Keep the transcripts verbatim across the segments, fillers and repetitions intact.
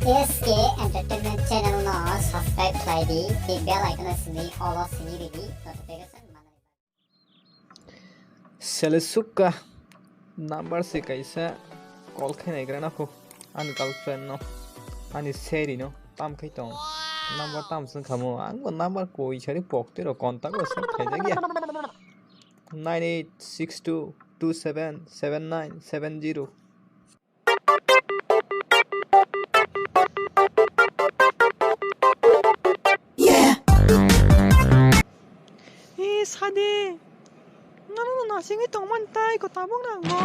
S K Entertainment Channel no subscribe khlai di, tei bell icon no simi all o simi ridi notification manai. Sele sukha number se kaisa call khai nai gra na kho ani girlfriend no, ani seri no, tam khai tong number tam sung khamo, ang bo number koi sari pok tero contact o sep khai jagya nine eight six two two seven seven nine seven zero. Eh, sade. Nono no nasingwi tongmani tai ko tabuk nang bo.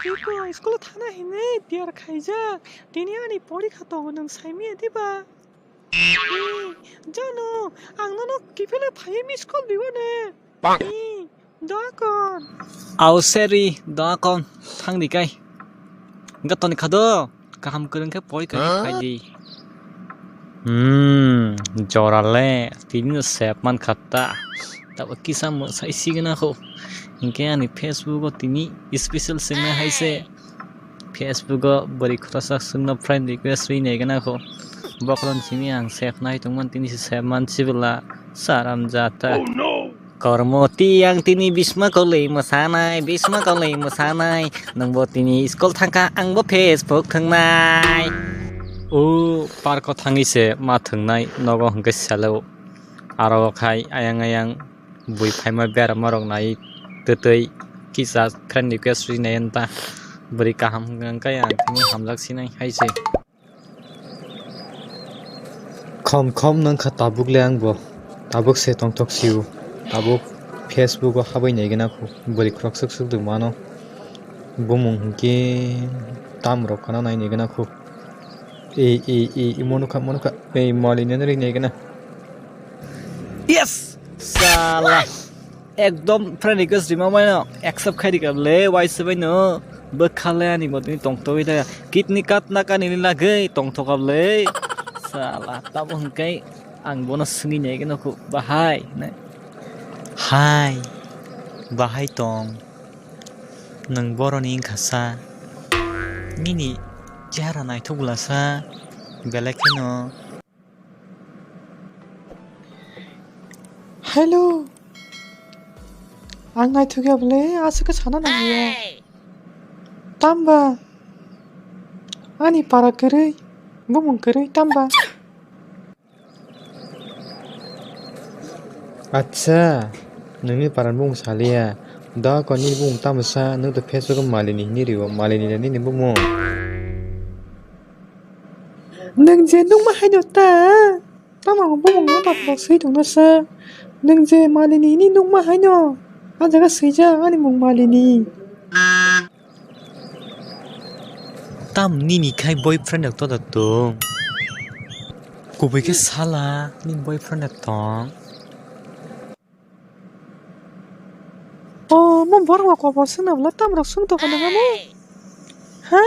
Iko school thana hinwi tiyar khaijak. Tini ani porikha tongo nwng saimaya diba? Eh, jano, ang nono kiphilwi phaiwi miss call biwano. Bang. Eh, doakon. Au seri, doakon, thangdi kai. Gatoni khado, kaham kwrwng khe poi kai phaidi. Hmm, jorale, tini no sep man khatta. Tabo kisa mwsai signa kho. Hinkhe ani Facebook o tini special sengna hai se. Facebook o bwrwi khoroksa swkno friend request rwi nai gana kho. Bokhorokni simi ang save nai tongmani tini se save man sibwla saram jata. Oh no! Kormo ti ang tini bisma kolwi mwsanai, bisma kolwi mwsanai. Nwngbo tini school thangkha, angbo Facebook thangnai. O park o thangwi se ma thangnai, nogo hwnkhe salo. Aro khai ayang ayang bui phaima berama rok nai twtwi kisa friend request rinai ta bwrwi kaham hwnkha khe ang tini hamjak sinai hai se. Khom khom nang kha tabuk le ang bo tabuk se tongthok sio tabuk Facebook o habai nai gana khu bwrwi khorok swk swk dwng mano bumung hinkhe tam rok khana nai nai gana khu. Ei, ei, ei, ei, monukha, monukha. Ei, mali nene ri nege na. Yes! Sala. Ekdom friend request rima maino accept khai dikha le, wai se baino. Bwkha le ani bo tini tongtogwi da. Kidney kat na kani ni lagwi tongthoka le. Sala, tamo hwnkhe ang bono swngwi nege nokho. Bahai. Ne? Hai. Bahai tong. Nwng boroni wngkha sa, nini chehara naithok bwla sa, belai kheno. Hello, ang naithok ya bwle, aswk khe sana nang ya. Tamba, ani para kwrwi, bumung kwrwi, tamba. Acha, nwngni paran bumung saliya. Da koni bumung tamo sa, nwng to Facebook o malini hini rio, malini da nini bumung. Nwng je nungma haino ta, tamo ang bumung no tamo swi tongno sa. Nwng je malini hini nungma haino, a jaga swijak ani mung malini. Tam nini khai boyfriend rok to da tong. Kubui khe sala nini boyfriend rok tong. O mo borok bo kobor swnam la tam rok swng tong kha nang amo. Ha?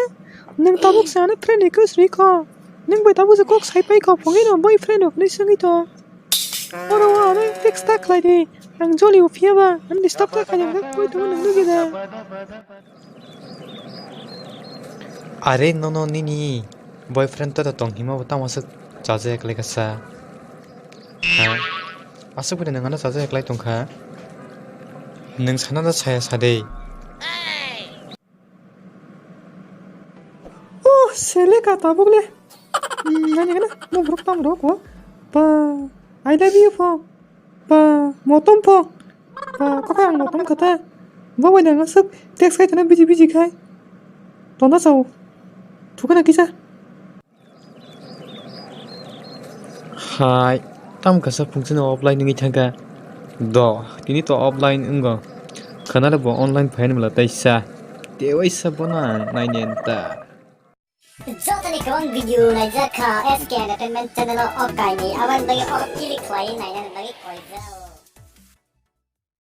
Nwng tabuk se ano friend request rwi kho. Nwng bai tabuk se kok sai pai kho phone no boyfriend rok nwi swngwi tong. Oro o ano text ta khlai di. Ang joli o phiya ba. Ang disturb ta khlai di. Koi tongo nwng nugwi da. Are nono nini boyfriend to tong hima bo tamo aswk chaja ya kwlai kha sa. Ha? Aswk bwdai nwng ano chaja ya kwlai tong kha. Nwng sana da saya sa de. Oh, sele ka tabuk le. Hmm, nani kana mo brok tam rok ko. Pa, I love you pho. Pa, motom pho. Pa, kaka ang motom kata. Bo bai nang aswk text khai tana biji biji khai. Tona sao. Thukana kisa. Hai, tam kasa phungchino offline wngwi thangkha. Do, tini to offline wngo. Khana le bo online phaini mala taisa. Tewaisa bono ang naini anta. Jotoni kwbang video naijak kha S K Entertainment channel o, o kainwi aboni bagwi o click khlai nainani bagwi koijao.